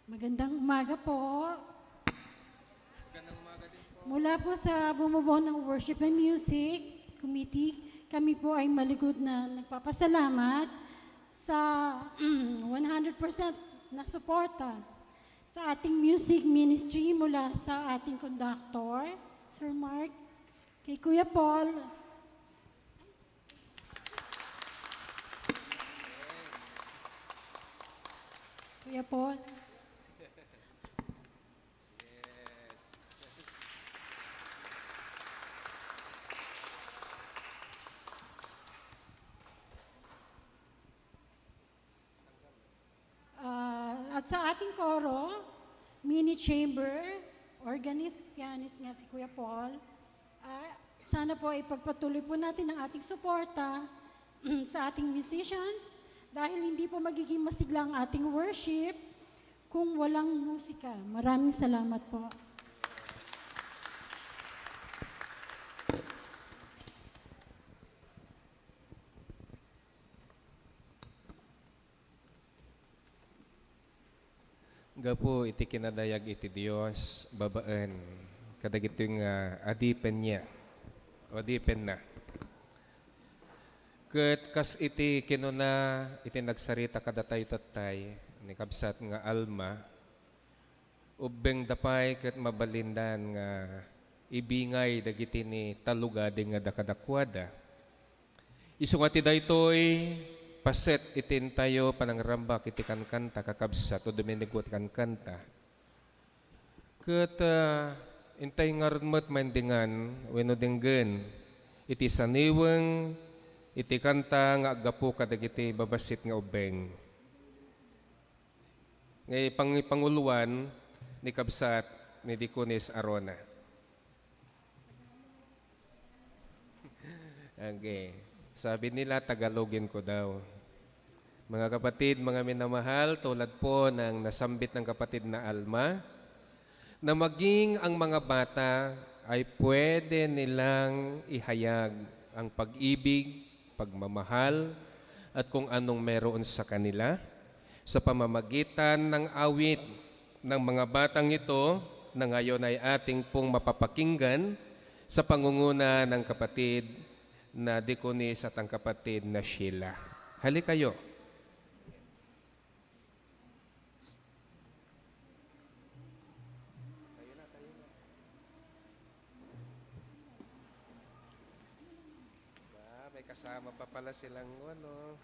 Magandang umaga po. Magandang umaga din po. Mula po sa bumubuo ng Worship and Music Committee, kami po ay malugod na nagpapasalamat sa one hundred percent na suporta sa ating music ministry mula sa ating conductor, Sir Mark, kay Kuya Paul, Kuya Paul. Yes. Ah, at sa ating koro, mini chamber, organist, pianist nga si Kuya Paul. Ah, sana po ay pagpatuloy po natin ang ating suporta sa ating musicians dahil hindi po magiging masigla ang ating worship kung walang musika. Maraming salamat po. Gapu iti kinadayag iti Dios babaen kadagitoy nga adipenna, o adipenna. Ket kas iti kinuna iti nagsarita kadatayo tattay ni kabsat nga Alma, ubbengda pay ket mabalindan nga ibingay dagiti ni talugadi nga da kadakuada. Isu nga ti daytoy, paset iti intayo panangrambak iti kankanta, kakabsat, o Domingo ti kankanta. Ket, ah, intay ngarud met maindingan wenno denggen iti saniweng iti kanta nga aggapu kadagiti babassit nga ubbeng. Nga ipang-, ipanguloan ni kabsat ni Dikonis Arona. Okay. Sabi nila, Tagalogin ko daw. Mga kapatid, mga minamahal, tulad po ng nasambit ng kapatid na Alma, na maging ang mga bata ay pwede nilang ihayag ang pag-ibig, pagmamahal, at kung anong meron sa kanila sa pamamagitan ng awit ng mga batang ito na ngayon ay ating pong mapapakinggan sa pangunguna ng kapatid na Dikonis at ang kapatid na Sheila. Halikayo. Ba, may kasama pa pala silang ano.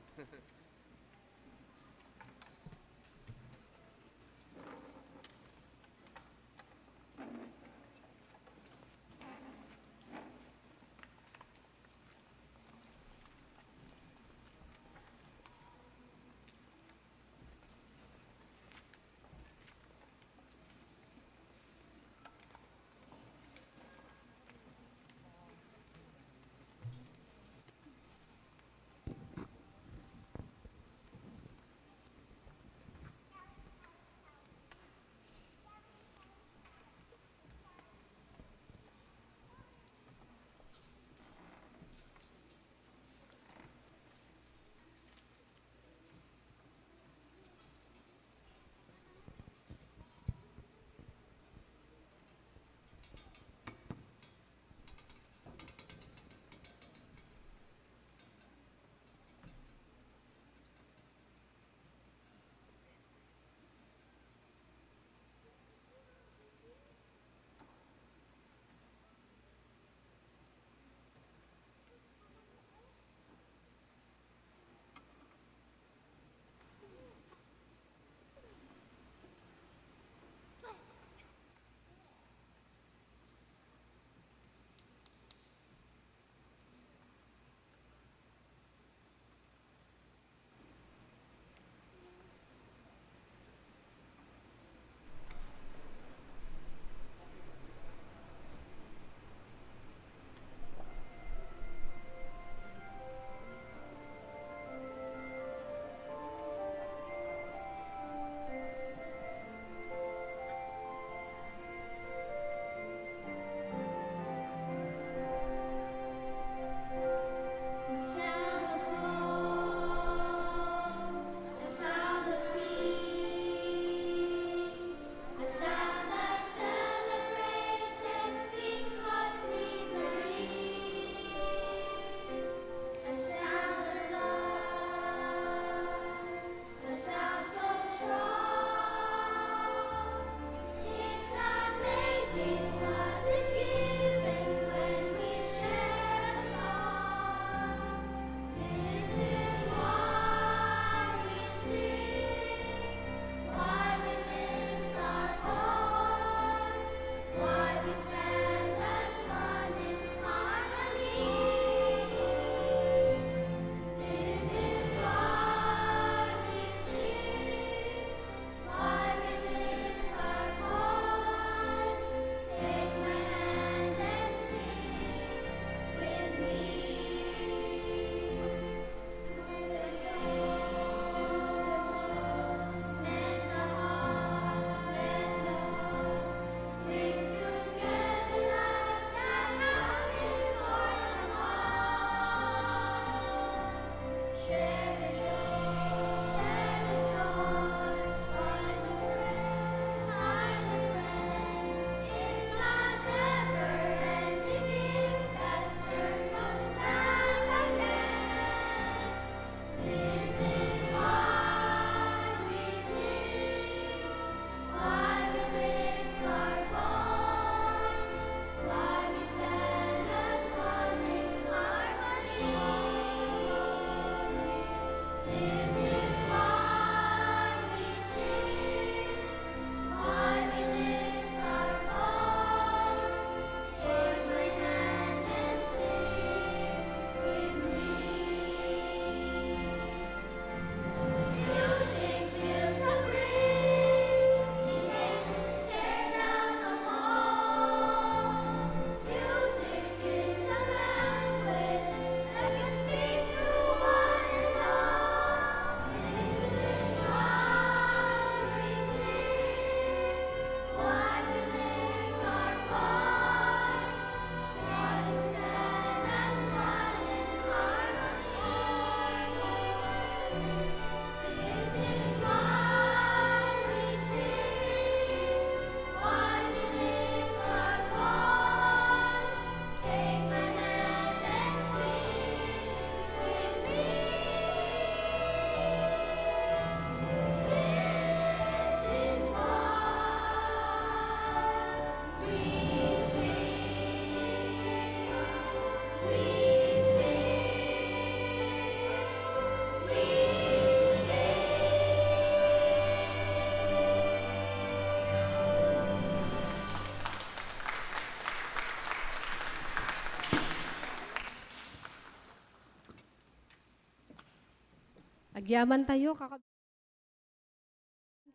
Agyamantayo, kakab-,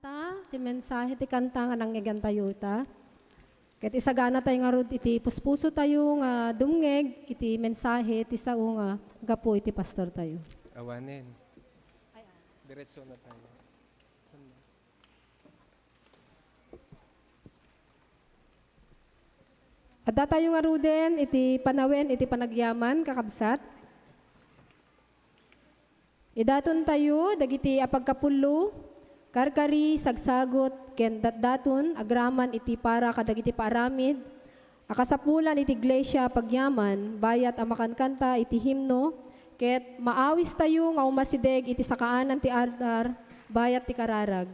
ta, ti mensahe ti kanta nga nangngegantayo ita. Ket isaganatayo ngarud iti puspusotayo nga dumngeg iti mensahe ti sao nga gapu iti pastortayo. Awanen. Diretso na tayo. Addatayo ngaruden iti panawen iti panagyaman, kakabsat. Idatontayo dagiti apagkapullo, karkari, sagsagut, ken datdaton agraman iti para kadagiti paaramid a kasapulan iti iglesia pagyaman, bayat a makankanta iti himno, ket maawistayo nga umasideg iti sakaanan ti altar bayat ti kararag.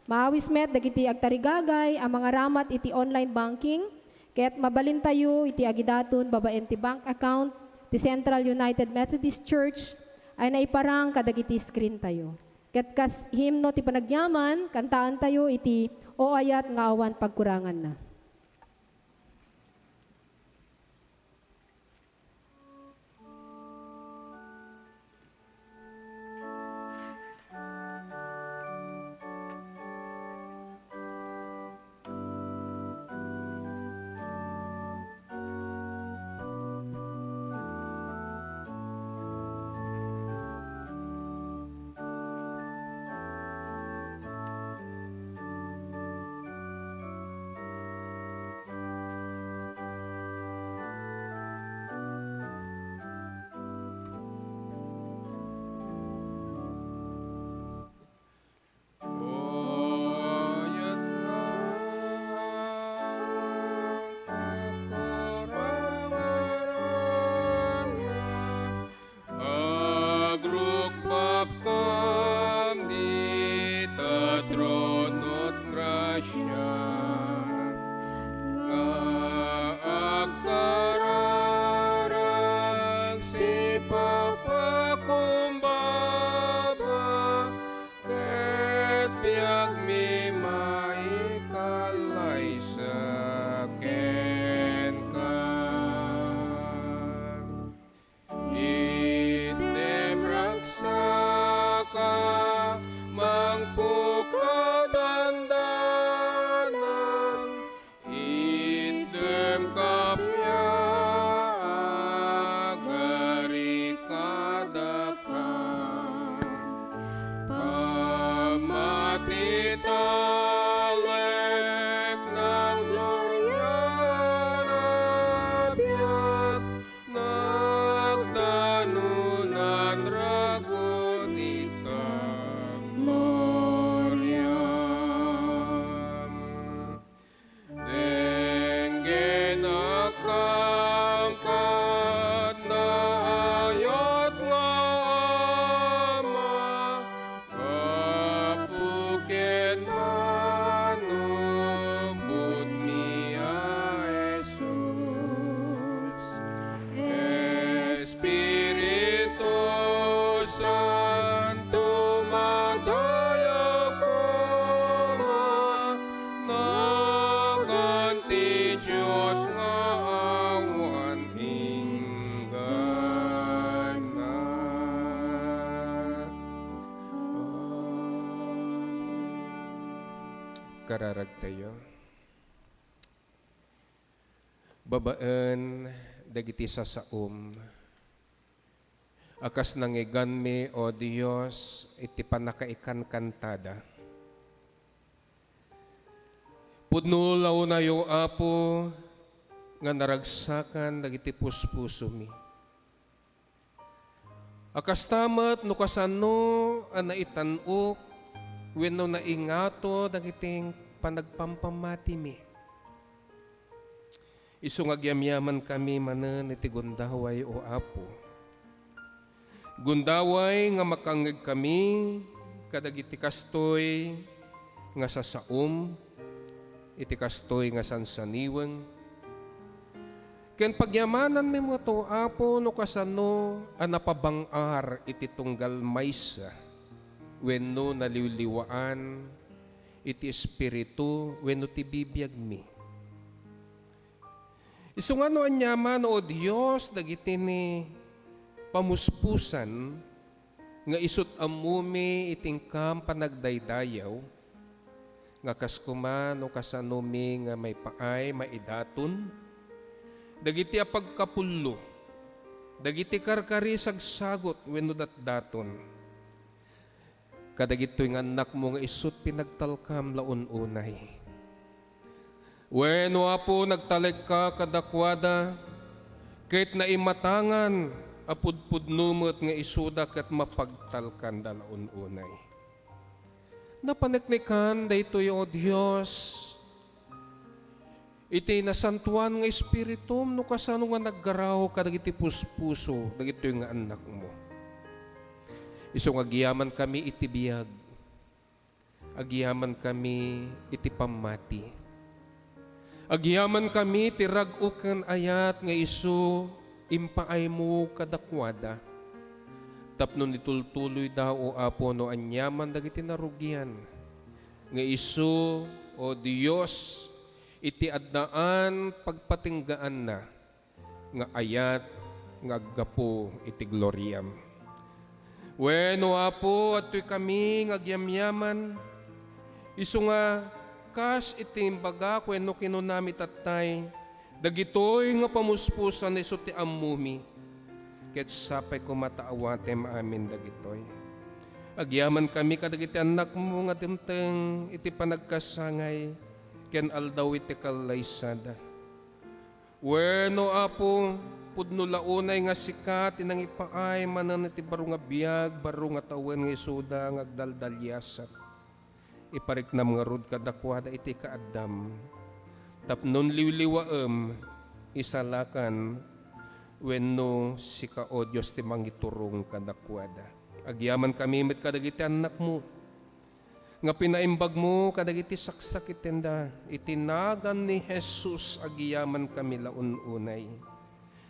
Maawis met dagiti agtarigagay a mangaramat iti online banking, ket mabalintayo iti agidaton babaen ti bank account ti Central United Methodist Church a naiparang kadagiti screen tayo. Ket kas himno ti panagyaman, kantaantayo iti "O Ayat nga Awan Pagkuranganna." Agrukpapkam dita tronot grasia, nga agkararag sipapakumbaba, ket biagmi maikallaysa kenka. Itnem ragsaka, mangpukaw dandanan, itdem kappia, agari kadaka. Pammati talek nang gloria a biag, nagdanunan ragut ita gloriam. Denggenakam ket naayat nga Ama, gapu ken nanubotmi a Jesus. Espiritu Santo, madayag koma, nagan ti Dios nga awan inggana. Amen. Kararagtayo. Babaen dagiti sasaom a kas nangngeganmi, O Dios, iti pannakaikankantada. Pudno la unayo, Apo, nga naragsakan dagiti puspusomi. A kasta met no kasano a naitan-ok wenno naingato dagiti panagpampamatimi. Isu nga agyamyamankami manen iti gundaway, O Apo. Gundaway nga makangngegkami kadagiti kastoy nga sasaom, iti kastoy nga sansaniweng, ken pagyamananmi met, O Apo, no kasano a napabang-ar iti tunggal maysa wenno naliwliwaan iti espiritu wenno ti bibiagmi. Isu nga no aniaman, O Dios, dagiti ni pamuspusan nga isut' ammomi iti inkam panagdaydayaw, nga kas koma no kasanomi nga maipaay maidaton dagiti a pagkapullo, dagiti karkari sagsagut wenno datdaton, kadagitoy nga annakmo nga isut' pinagtalkam la un-unay. Wen, O Apo, nagtalekka kadakuada, ket naimatangan a pudpudno met nga isuda ket mapagtalkanda la un-unay. Napaneknekan daytoy, O Dios, iti nasantoan nga Espiritum no kasano nga naggaraw kadagiti puspuso dagitoy nga annakmo. Isu nga agyamankami iti biag, agyamankami iti pammati, agyamankami ti rag-o ken ayat nga isu impaaymo kadakuada, tapno nitultuloyda, O Apo, no aniaman dagiti narugian, nga isu, O Dios, iti addaan pagpatinggaanna nga ayat nga aggapu iti gloriam. Wen, O Apo, adtoy kami nga agyamyaman, isu nga kas iti imbagak wenno kinunami tattay, dagitoy nga pamuspusan isu ti ammomi, ket sapay koma ta awatem amin dagitoy. Agyamankami kadagiti annakmo nga dimteng iti panagkasangay ken aldaw iti kallaysada. Wen, O Apo, pudno la unay nga sika ti nangipaay manen iti baro nga biag, baro nga tawen nga isuda nga agdaldaliasat. Ipariknam ngarud kadakuada iti kaaddam, tapno liwliwaem, isalakan, wenno sika, O Dios, ti mangiturong kadakuada. Agyamankami met kadagiti annakmo nga pinaimbagmo kadagiti saksakitenda. Iti nagan ni Jesus, agyamankami la un-unay.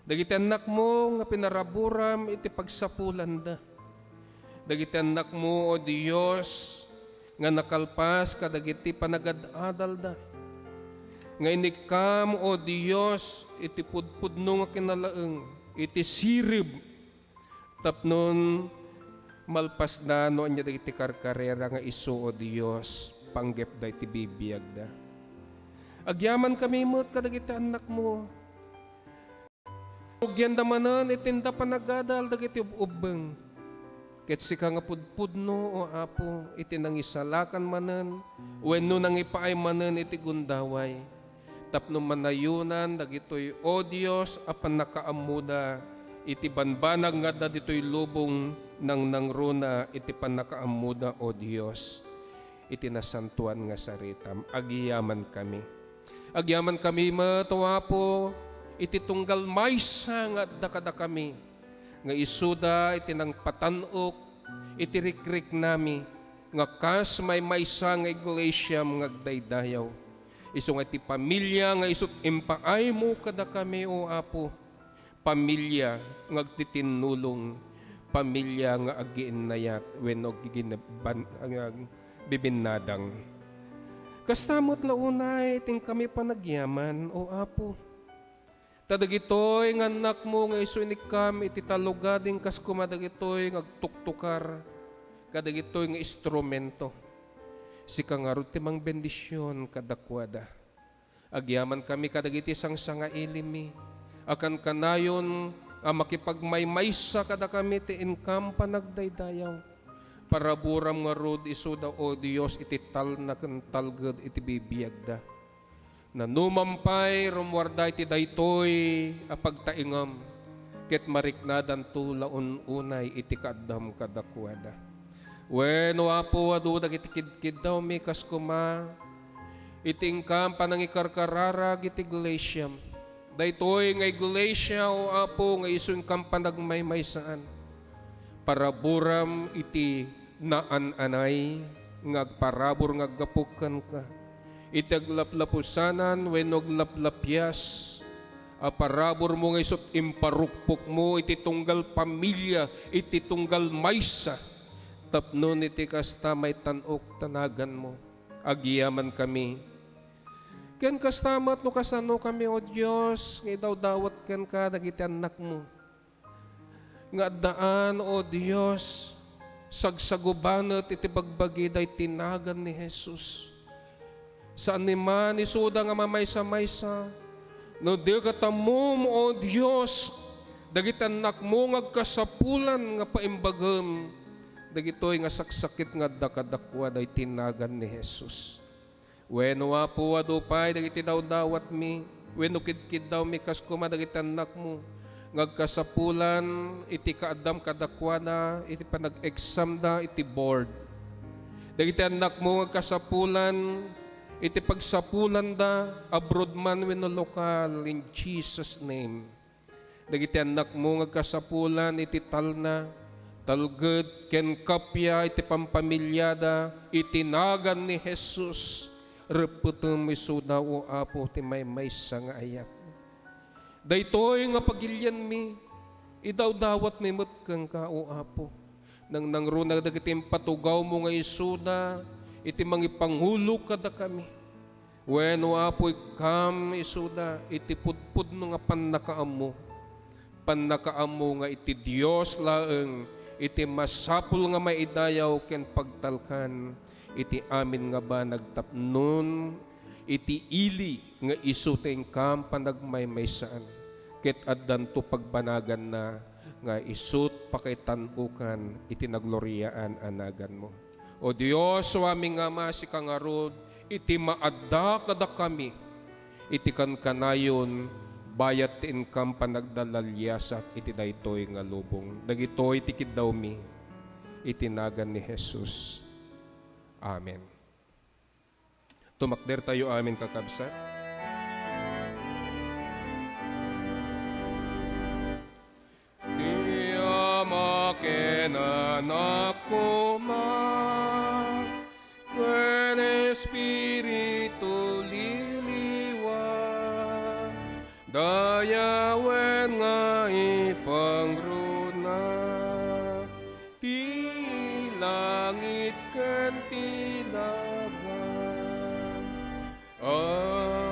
Dagiti annakmo nga pinaraburam iti pagsapulanda. Dagiti annakmo, O Dios, nga nakalpas kadagiti panagad-adalda. Nga inikkam, O Dios, iti pudpudno nga kinalaeng, iti sirib, tapnon malpasda no ania dagiti karkarera nga isu, O Dios, panggepda iti bibiagda. Agyamankami met kadagiti annakmo. Rugianda manen iti inda panagadal dagiti ub-ubbeng. Ket sika nga pudpudno, O Apo, iti nangisalakan manen wenno nangipaay manen iti gundaway, tapno manayonan dagitoy, O Dios, a pannakaammoda iti banbanag nga adda ditoy lubong, nangnangruna iti pannakaammoda, O Dios, iti nasantoan nga saritam. Agyamankami. Agyamankami met, O Apo, iti tunggal maysa nga adda kadakami, nga isuda iti nangpatan-ok iti rikriknami, nga kas maymaysa nga iglesiam nga agdaydayaw. Isu nga iti pamilia nga isut' impaaymo kadakami, O Apo, pamilia nga agtitinnulong, pamilia nga agiinnayat wenno agiginban-, ag-, bibinnadang. Kasta met la unay ti inkami panagyaman, O Apo. Ta dagitoy nga annakmo nga isu inikkam iti tallogading kas koma dagitoy nga agtuktukar kadagitoy nga instrumento. Sika ngarud ti mangbendision kadakuada. Agyamankami kadagiti sangsangailimmi a kankanayon a makipagmaymaysa kadakami ti inkam panagdaydayaw. Paraburam ngarud isuda, O Dios, iti talna ken talged iti bibiagda. Nanuman pay, rummuarda iti daytoy a pagtaingem, ket mariknadanto la un-unay iti kaaddam kadakuada. Wen, O Apo, adu dagiti kidkiddawmi kas koma iti inkam panangikarkararag iti iglesiam. Daytoy nga iglesia, O Apo, nga isu inkam panagmaymaysaan. Paraburam iti naan-anay nga agparabur nga aggapu kenka, iti aglaplapusanan wenno aglaplapias a paraburmo nga isut' imparukpokmo iti tunggal pamilia, iti tunggal maysa, tapno iti kasta, maitan-ok ta naganmo. Agyamankami. Ken kasta met no kasanokami, O Dios, nga idawdawat kenka dagiti annakmo nga addaan, O Dios, Sagsagubanet iti bagbagi daytoy nagan ni Jesus. Saan ni man isuda nga mamaysa-maysa, no di katammom, O Dios, dagiti annakmo nga agkasapulan nga paimbagem dagitoy nga saksakit nga adda kadakuada iti nagan ni Jesus. Wenno, Apo, adu pay dagiti dawdawatmi wenno kidkiddawmi kas koma dagiti annakmo nga agkasapulan iti kaaddam kadakuada iti panag-examda iti board. Dagiti annakmo nga agkasapulan iti pagsapulanda abroad man wenno lokal, in Jesus' name. Dagiti annakmo nga agkasapulan iti talna, talged, ken kappia iti pampamiliada, iti nagan ni Jesus, reppetem isuda, O Apo, ti maymaysa nga ayat. Daytoy nga pagilianmi, idawdawatmi met kenka, O Apo. Nangnangruna dagiti impatugawmo nga isuda iti mangipangulo kadakami. Wenno, Apo, ikkam isuda iti pudpudno nga pannakaammo. Pannakaammo nga iti Dios laeng iti masapul nga maidayaw ken pagtalkan iti amin nga banag tapnon iti ili nga isu ti inkam panagmaymaysaan, ket addanto pagbanaganna nga isut' pakaitan-okan iti nagloriaan a naganmo. O Dios, o amin nga Ama, sika ngarud iti maadda kadakami iti kankanayon, bayat ti inkam panagdalaliasat iti daytoy nga lubong. Dagitoy ti kiddawmi iti nagan ni Jesus. Amen. Tumakdertayo amin, kakabsat. Ti Ama ken Anak koma, ken Espiritu liliwa, dayawen nga ipangruna ti langit ken ti daga. Amen.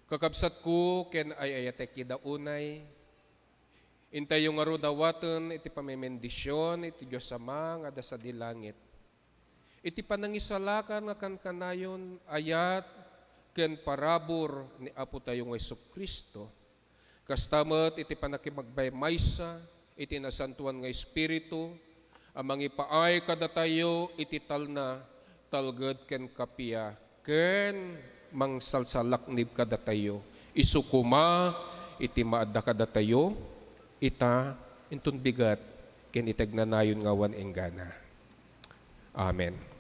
Kakabsatko ken ay-ayatek ida unay, intayo ngarud dawaten iti pamemendisyon iti Dios Ama nga adda sadi langit. Iti panangisalakan nga kankanayon, ayat, ken parabur ni Apo tayo nga Jesu-Cristo, kasta met iti pannakimagmaymaysa iti Nasantoan nga Espiritu a mangipaay kadatayo iti talna, talged ken kappia, ken mangsalsalaknib kadatayo. Isu koma iti maadda kadatayo ita inton bigat ken iti agnanayon nga awan enggana. Amen.